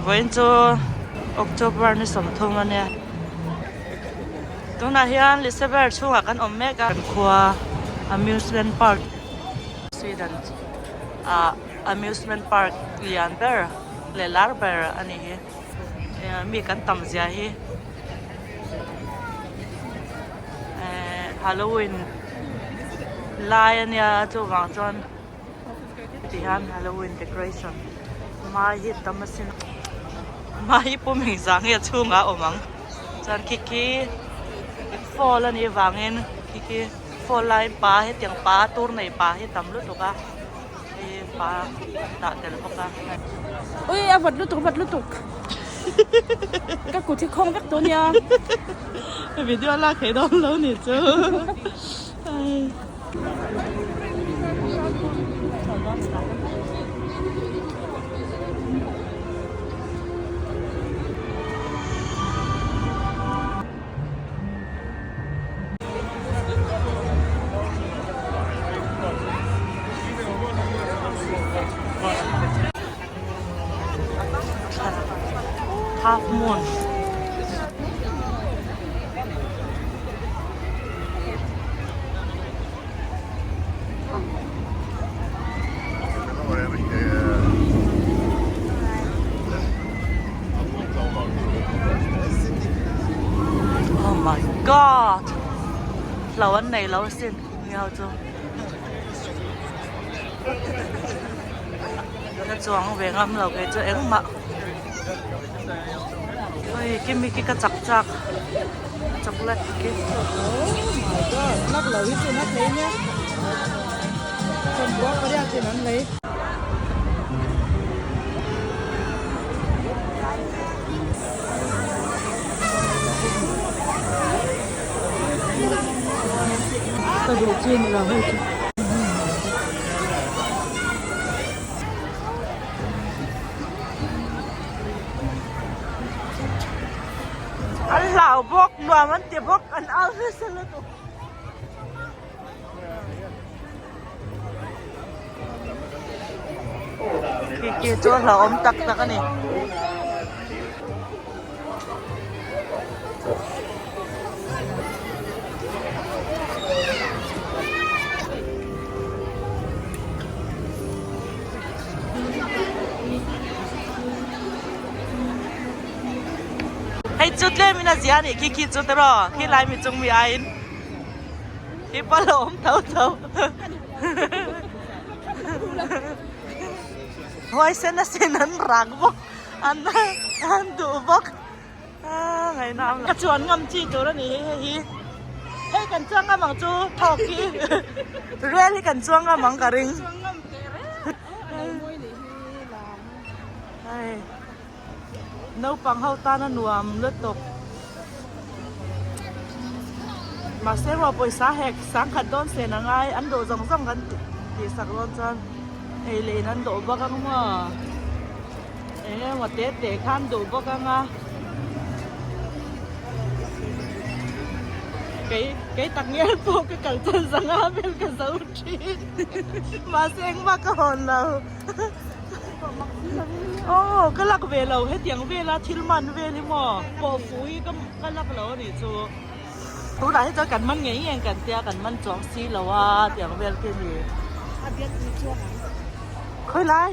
Vawiin chu October ni 30 a nia. Tunah hian Liseberg chhungah kan awm mek a. Kan khua amusement park Sweden ah amusement park lian ber leh lar ber a ni hi. Mi kan tam zia hi eh Halloween lai a nia chuvang chuan ti hian Halloween decoration mai hi tam asin mai hi pum engzah nge chhungah a awm ang chuan khi khi fall a nih avangin khi khi fall laiin pa hetiang pa tur nei pa hi tam lutuk a. Hei pa dah tel bawk a. Ui a vat lutuk vat lutuk. Ka kut hi khawng vek tawh nia. Video a lak thei dawn lo ni chu. Half moon. Oh my god! Hlo an nei lo asin miau chu. Ka chuang ve ngam lo kei chu engmah. Oi kimi khi ka chak chak. Chocolate khi. Oh my god! Nak lo hi chu nak lei nia. Chawmbuak pariat chin an lei. Ka duh chi ni lo hei chu. An hlau bawk nuam an ti bawk an au nasa lutuk. Khi khi chu a hlauhawm tak tak a ni. Hei chu tlem in a zia a nih khi khi chu tiraw khi lai mi chung mi aiin. Hi pa lo awm tho tho. Huaisen asin an rak bawk an an duh bawk a ngaihna awm lo. Ka chuan ngam chi tur a ni hi hei hi hei kan chuang ngam ang chu thawk hi rel hi kan chuang ngam ang ka ring. Hei. Naupang ho tan a nuam lutuk. Mahse ruah pawisa hek sangkhat dawn sen a ngai an dawh zawng zawng kan tih sak dawn chuan ei leh in an dawh bawk ang maw eng emaw te te kha an duh bawk ang a kei kei tak ngial pawh ka kal chuan zanga vel ka zo thin mahse engmah ka hawn lo. Aw ka lak ve lo hetiang vela thil man vel hi maw pawh fu hi ka ka lak lo a nih chu tunah hi chuan kan man ngei ngei kan tia kan man chuang si lo a tiang vel khi a ni khawi lai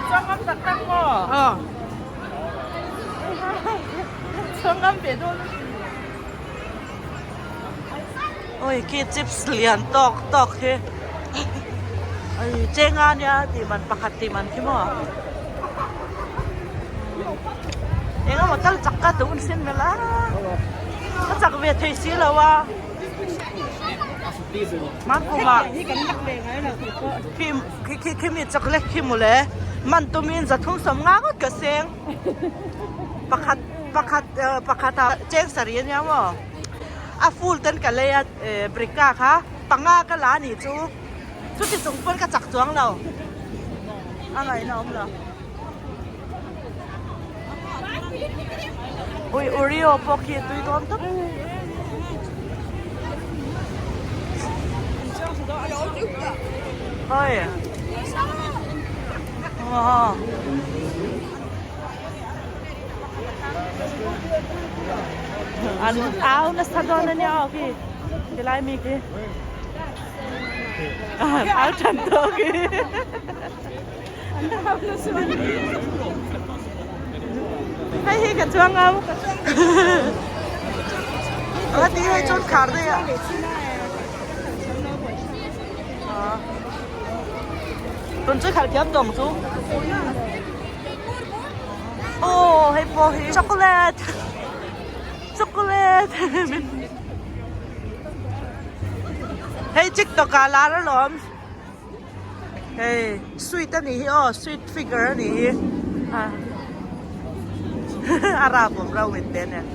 chuang ngam tak tak maw aw chuang ngam ve dawn. Oi khi chips lian tawk tawk hi oi cheng a nia tih man pakhat tih man khi maw eng emaw tal chak ka tun sin vel a ka chak ve thei si lo a hmankumah khi khi khi mi chocolate khi mawle man tumin zathum sawm nga ngawt ka seng pakhat pakhat pakhat ah cheng sarih ania maw. A full ten ka lei a bricka kha panga ka la anih chu chuti chung pawn ka chak chuang lo a ngaihna awm lo. Ui Oreo pawh khi a tui dawn tawp. Oi. Aw. An au nasa dawn ania aw khi tilai mi khi an au than tawh khi. Hei hi ka chuang au. A ti hei chuan khar daih a. Tun chu khalh thiam tawng chu. Aw hei pawh hi chocolate chocolate hei tiktok ah lar alawm hei sweet a nih hi aw sweet figure a nih hi a rap awm reuh mit te nen.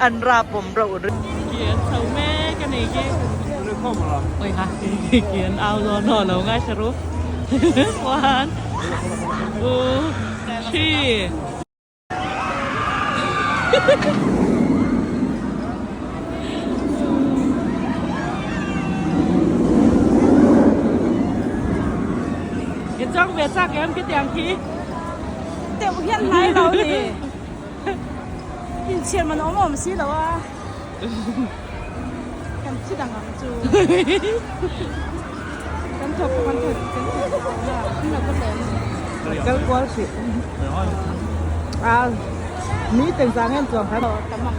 An rap awm reuh ri. Ki an chho mek a ni khi. Oi ha ki an au dawn aw lo ngaithla ru. One, two, three. I chuang ve chak em khitiang khi. Teuh hian hnai lo ni. Inchhiar man awm awm si lo a, kan thi dang ang chu. Kan thawk pawh kan thawk kan thawk lo a, kan lo ka lawm. Kal kual hrih. A ni teng zang em chuang khan. Tam ang.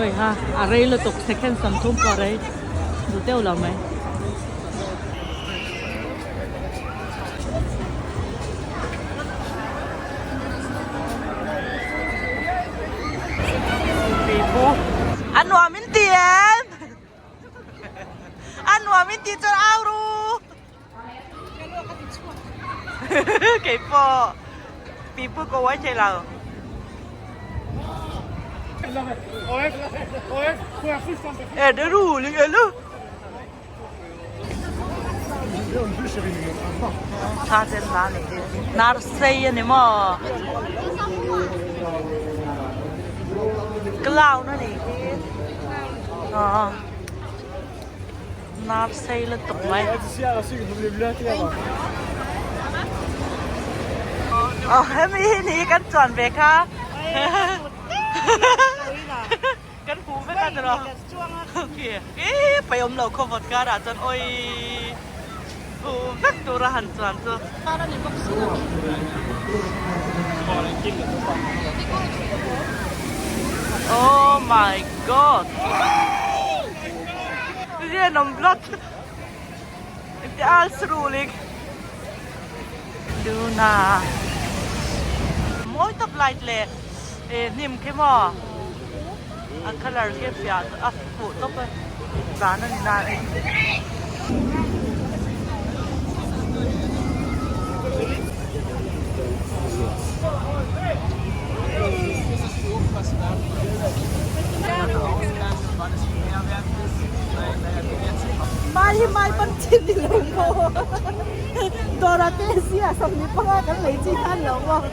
Oi ha, a rei lutuk second 30 pawh a rei. Duh deuh lo mai. A nuam in ti em? A nuam in ti chuan au ru. Kei pawh pipu ka uai thei lo. E de ru ling e lu. Thla chen hla a nih hi. Hnar sei a ni maw? Clown a nih hi. Aw hnar sei lutuk mai. Aw hemi hi ni kan chuan ve kha. Kan hmuh vek a tiraw? Khi ih pai awm lo khaw vawt karah chuan awii huh vek tura han chuan chu. Oh my god! Genombrott! Inte alls rolig. Luna. Mawi tak light leh hnim khi maw? A colour khi a fiah a fuh tawp a zan a ni na e. Mai hi mai pan chin ni lo maw dawrah te sia 25 kan lei chi khan lo maw.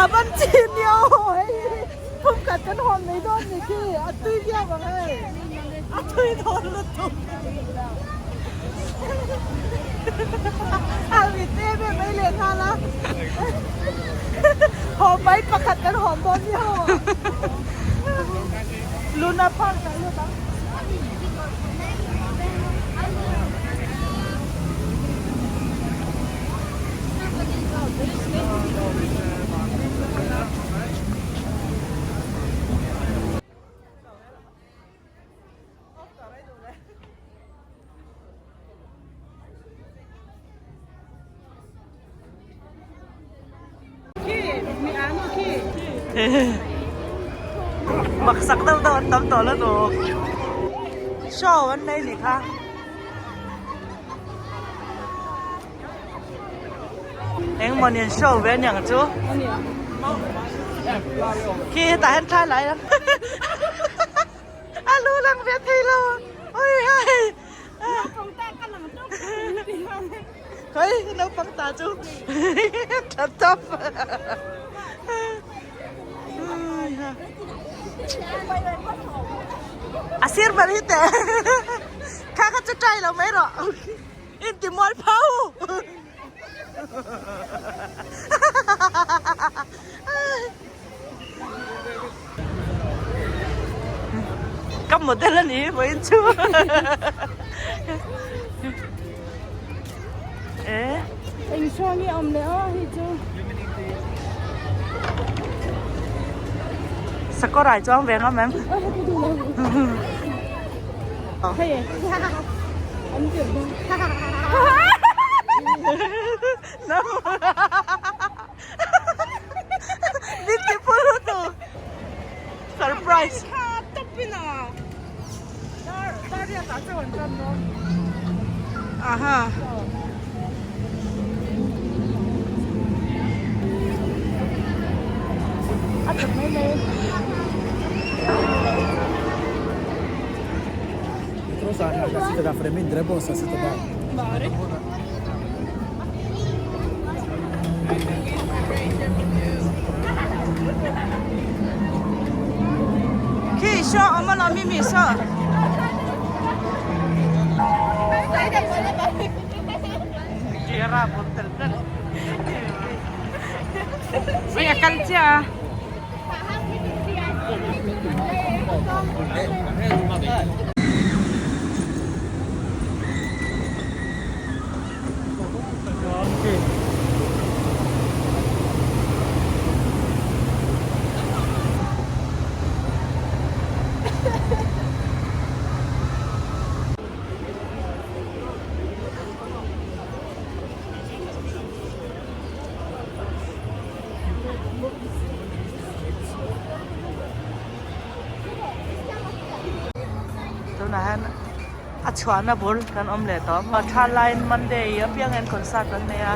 A ban chin ni aw hei hi phum khat kan hawn mai dawn ni khi a tui viau ang hei a tui dawn lutuk a rit em em mai leh nghal a haw mai pakhat kan hawn dawn ni ho Luna Park ah lut ang. Mak sak deuh deuh an tam tawh lutuk show an nei nih kha. Engmaw nen show ve aniang chu khi hetah hian thlai lai a a lu lang ve thei lo oi hai Khoi naupang ta chu tha tawp a sir ber hi teh kha kha chu try lo mai rawh. In ti mual pho. Ka model a ni vawiin chu. E. Eng saw nge awm leh aw hei chu. Sakawrai chuang ve ngam em? Hei an tirh dawn. Beautiful tu. Surprise. Aha. Khi saw awm alawm mi mi saw. Hei a kal chiah a. Tunah hian a chhuahna bul kan awm leh tawh a thalaiin Monday apiangin concert an nei a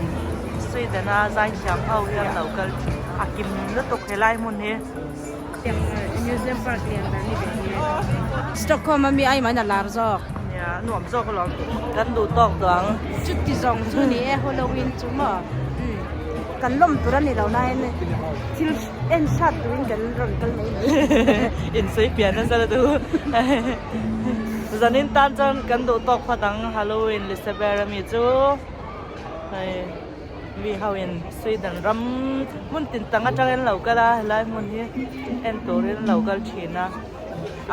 Sweden a zaithiam ho hi an lo kal a kim lutuk helai hmun hi. Museum park lian ber ni ve hi. Stockholm a mi ai mai na lar zawk. Nia nuam zawk alawm kan duh tawk duh ang. Chuti zawng chu ni e Halloween chu maw kan lawm tur a ni lo nain thil en hrat turin kan rawn kal mai mai. Insawi pian nasa lutuk. Zanin tan chuan kan duh tawk phawt ang Halloween Liseberg ami chu hei. Mi ho in Sweden ram hmun tin tang atangin an lo kal a helai hmun hi en turin an lo kal thin a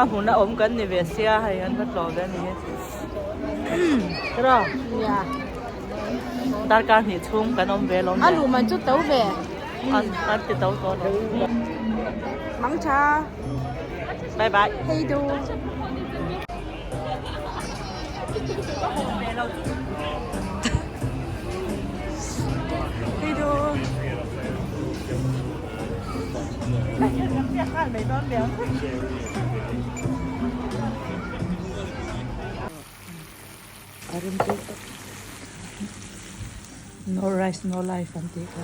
a hmun a awm kan ni ve sia hei an va tlawh ve a ni hi tiraw darkar hnih chhung kan awm ve alawm a luh man chu to ve an ti to tawh lo mang tha bye bye hei du. No rice no life an tih kha.